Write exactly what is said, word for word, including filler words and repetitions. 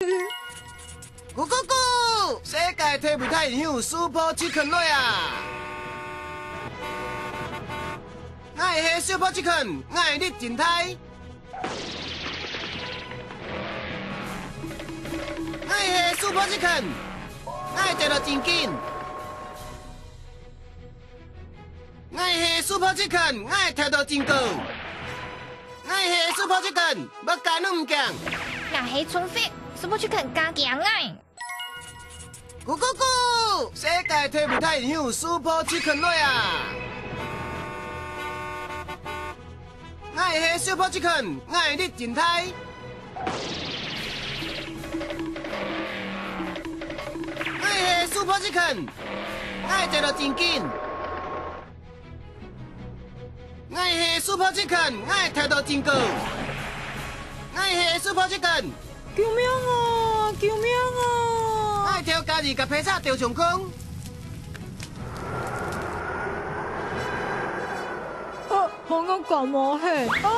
咕咕咕！世界第一大英雄Super Chicken來啊！𠊎係Super Chicken，𠊎力真大。𠊎係Super Chicken，𠊎跌落真緊。𠊎係Super Chicken，𠊎跳到真高。𠊎係Super Chicken，無驚都毋驚。𠊎係春飛，Super Chicken加驚𠊎。 咕咕咕！世界第一大英雄Super Chicken來啊！𠊎係Super Chicken，𠊎力真大。𠊎係Super Chicken，𠊎跌落真緊。 𠊎係Super Chicken，𠊎跳到真高。𠊎係Super Chicken。救命啊！救命啊！𠊎跳甲你个皮擦掉上空。啊，好，𠊎感冒嘿。啊！